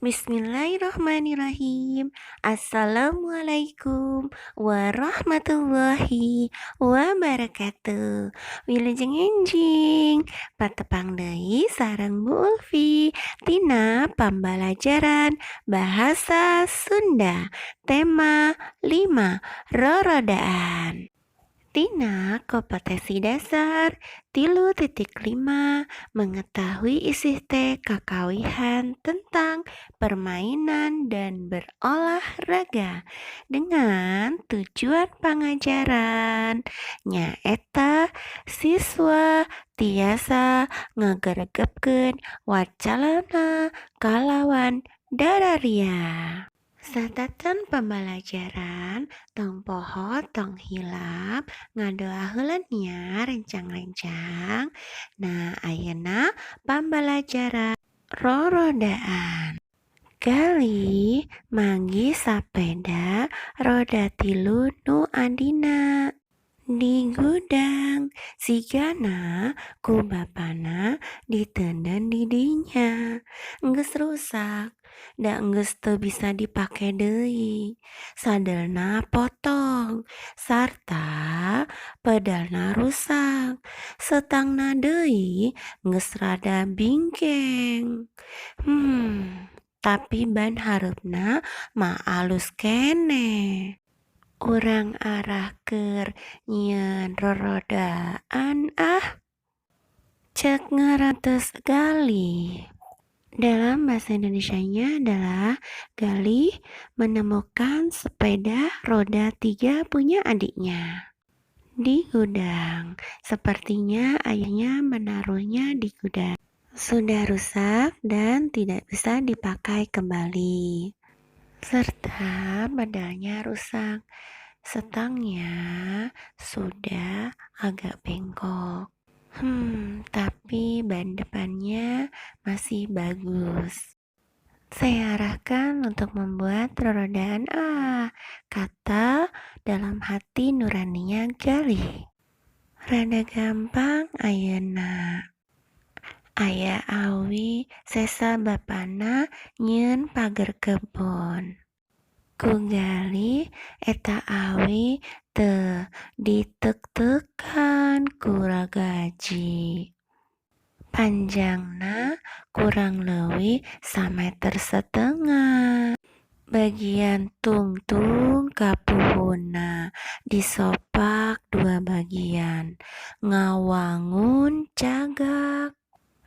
Bismillahirrahmanirrahim. Assalamualaikum warahmatullahi wabarakatuh. Wilujeng enjing, patepang deui sareng Bu Ulfi tina pambalajaran Bahasa Sunda, tema 5, Rorodaan. Tina kompetensi dasar 3.5, mengetahui isih teh kakawihan tentang permainan dan berolahraga dengan tujuan pangajaran nyaeta siswa tiasa ngageregepkeun wacalana kalawan dararia. Satatan pembelajaran, tong poho, tong hilap ngadoa heula nya, rencang-rencang. Nah, ayeuna pambalajaran rorodaan. Galih manggih sapeda roda tilu nu adina di gudang. Sigana ku bapana diteundeun di dinya. Geus rusak da geus teu bisa dipake deui. Sadelna potong sarta pedalna rusak. Setangna deui geus rada bingkeng. Tapi ban hareupna mah alus keneh. Urang arah keur nyieun rorodaan ah, cek ngarantes Galih. Dalam bahasa Indonesianya adalah Galih menemukan sepeda roda tiga punya adiknya di gudang. Sepertinya ayahnya menaruhnya di gudang. Sudah rusak dan tidak bisa dipakai kembali. Serta pedalnya rusak. Setangnya sudah agak bengkok. Tapi ban depannya masih bagus. Saya arahkan untuk membuat rorodaan ah, kata dalam hati nuraninya Galih. Rada gampang ayeuna. Aya awi sesa bapana nyieun pager kebon. Ku Galih eta awi teu ditek-tekan ku ragaji. Panjangna kurang leuwih sameter setengah. Bagian tungtung ka puhuna disopak dua bagian, ngawangun cagak.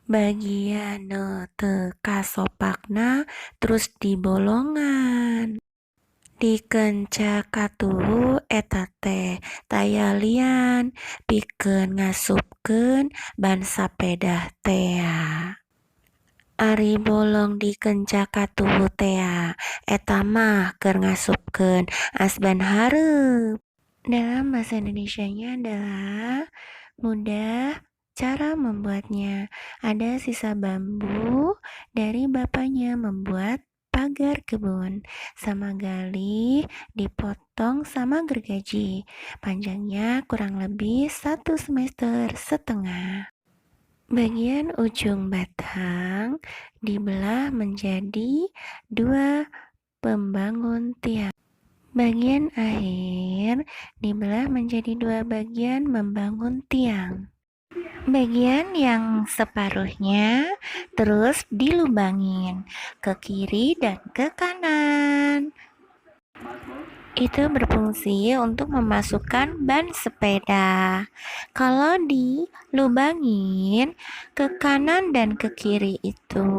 Bagian nu teu kasopakna terus dibolongan. Dikenca katuhu eta teh taya lian pikeun ngasupkeun ban sapeda tea. Ari bolong dikenca katuhu tea, eta mah keur ngasupkeun asban hareup. Dalam bahasa Indonesianya adalah mudah cara membuatnya. Ada sisa bambu dari bapaknya membuat pagar kebun. Sama Galih dipotong sama gergaji. Panjangnya kurang lebih 1,5 semester. Bagian ujung batang dibelah menjadi dua pembangun tiang. Bagian akhir dibelah menjadi dua bagian membangun tiang. Bagian yang separuhnya terus dilubangin ke kiri dan ke kanan. Itu berfungsi untuk memasukkan ban sepeda. Kalau dilubangin ke kanan dan ke kiri itu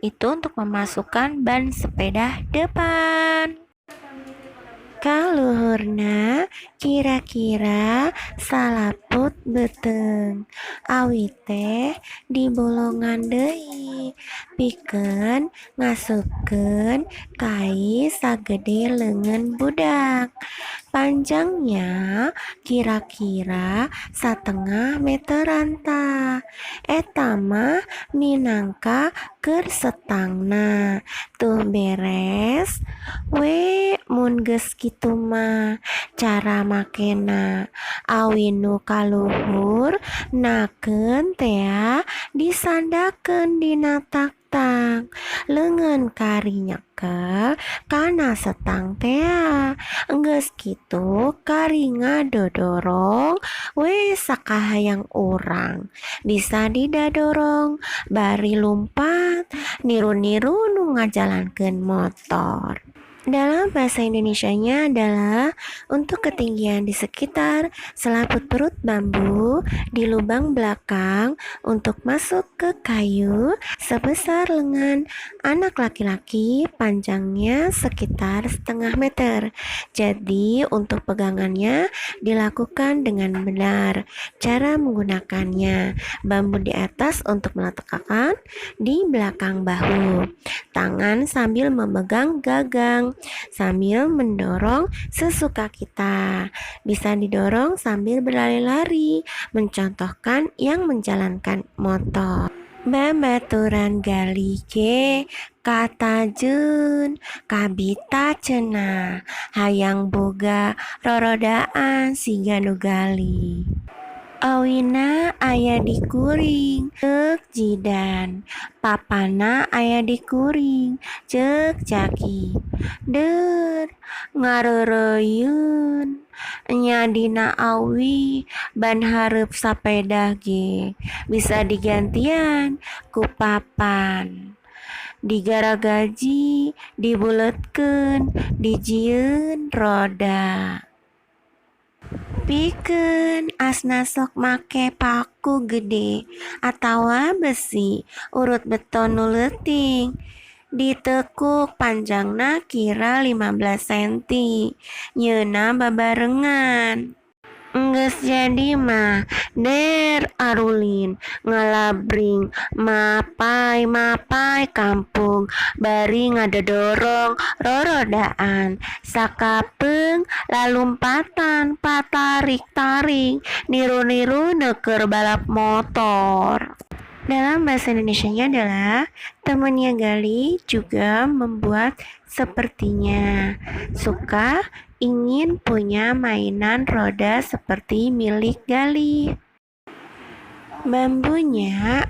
untuk memasukkan ban sepeda depan. Kaluhurna kira-kira 80 selaput beuteung. Awi teh dibolongan deui pikeun ngasupkeun kai sagede leungeun budak. Panjangnya kira-kira satengah meteran tah. Eta mah minangka keur setangna. Tuh, beres we mun geus kitu mah. Cara makena, awi nu kaluhur nakeun tea disandakeun dina taktang, leungeun kari nyekel kana setang tea. Enggeus kitu kari ngadodorong we sakahayang urang, bisa didadorong bari lumpat niru-niru nu ngajalankeun motor. Dalam bahasa Indonesianya adalah untuk ketinggian di sekitar selaput perut bambu di lubang belakang untuk masuk ke kayu sebesar lengan anak laki-laki, panjangnya sekitar setengah meter. Jadi, untuk pegangannya dilakukan dengan benar. Cara menggunakannya, bambu di atas untuk meletakkan di belakang bahu. Tangan sambil memegang gagang sambil mendorong sesuka kita. Bisa didorong sambil berlari-lari, mencontohkan yang menjalankan motor. Babaturan Galih ge katajeun kabita cenah hayang boga rorodaan siga nu Galih. "Awina aya di kuring," ceuk Jidan. "Papanna aya di kuring," ceuk Jaki. Deur ngareureuyeun nya dina awi, ban hareup sapeda ge bisa digantian ku papan digaragaji, dibuletkeun, dijieun roda. Pikeun asna sok make paku gede atawa besi urut beton nu leutik ditekuk, panjangna kira 15 senti, nyieunna babarengan. Enggeus jadi mah der arulin ngalabring mapay-mapay kampung bari ngadodorong rorodaan, sakapeung lalumpatan patarik-tarik niru-niru nu keur balap motor. Dalam bahasa Indonesianya adalah temannya Galih juga membuat sepertinya. Suka ingin punya mainan roda seperti milik Galih. "Bambunya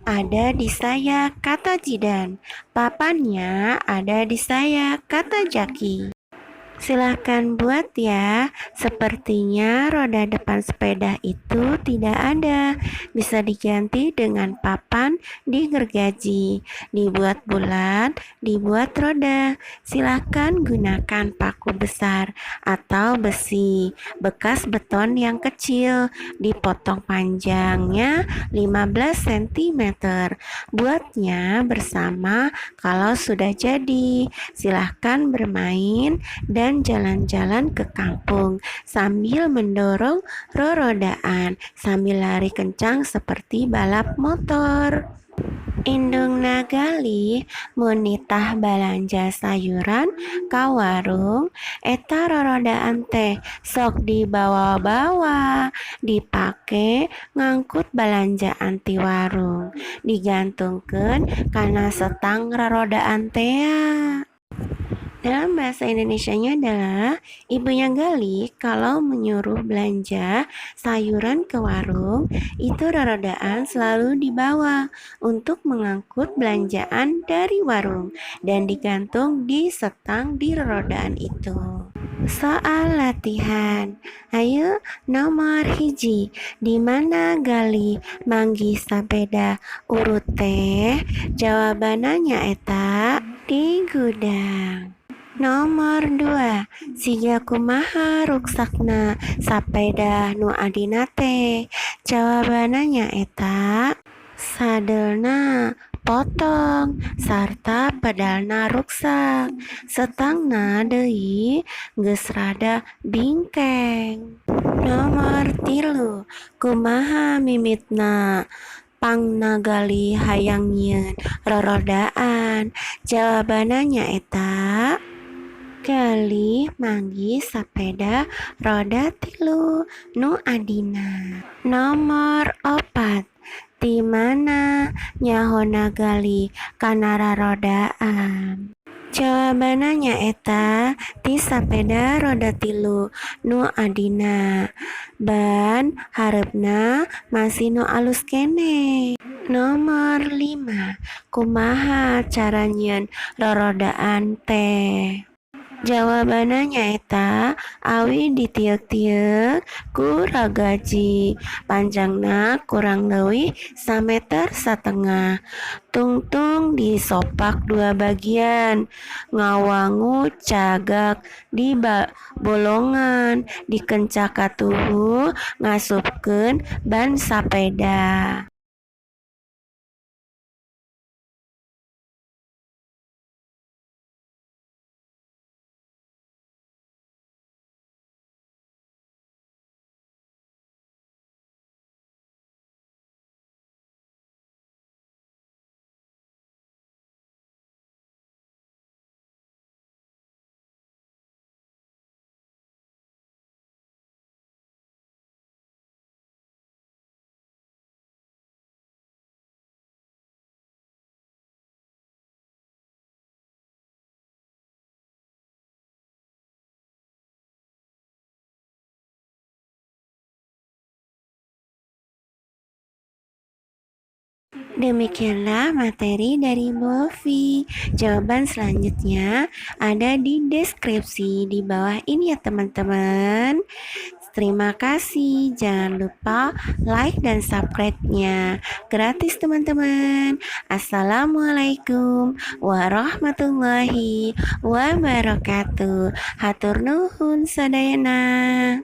ada di saya," kata Jidan. "Papannya ada di saya," kata Jaki. Silahkan buat ya. Sepertinya roda depan sepeda itu tidak ada. Bisa diganti dengan papan digergaji. Dibuat bulat, dibuat roda. Silahkan gunakan paku besar atau besi bekas beton yang kecil. Dipotong panjangnya 15 cm. Buatnya bersama kalau sudah jadi. Silahkan bermain dan jalan-jalan ke kampung sambil mendorong rorodaan sambil lari kencang seperti balap motor. Indungna Galih mun nitah balanja sayuran ka warung, eta rorodaan teh sok dibawa-bawa, dipake ngangkut balanjaan ti warung, digantungkeun kana setang rorodaan tea. Dalam bahasa Indonesianya adalah ibunya Galih kalau menyuruh belanja sayuran ke warung, itu rorodaan selalu dibawa untuk mengangkut belanjaan dari warung dan digantung di setang di rorodaan itu. Soal latihan. Ayo, nomor 1. Di mana Galih manggih sapeda urut teh? Jawabanna nyaeta di gudang. Nomor 2. Siga kumaha ruksakna sapeda nu adina teh? Jawabanna nyaeta sadelna potong sarta pedalna ruksak. Setangna deui geus rada bingkeng. Nomor 3, kumaha mimitna pangna Galih hayang nyieun rorodaan? Jawabanna nyaeta Galih manggih sapeda roda 3 nu adina. Nomor 4, ti mana nyahona Galih kana rorodaan? Jawabanna nyaeta ti sapeda roda 3 nu adina. Ban hareupna masih nu alus keneh. Nomor 5, kumaha cara nyieun rorodaan teh? Jawabanna nyaeta awi ditieuk-tieuk ku ragaji, panjangna kurang leuwih 1,5 meter. Tungtung disopak 2 bagian, ngawangu cagak di bolongan, dikencak katuhu ngasupkeun ban sapeda. Demikianlah materi dari Bovi. Jawaban selanjutnya ada di deskripsi di bawah ini ya teman-teman. Terima kasih. Jangan lupa like dan subscribe-nya. Gratis teman-teman. Assalamualaikum warahmatullahi wabarakatuh. Hatur nuhun sadayana.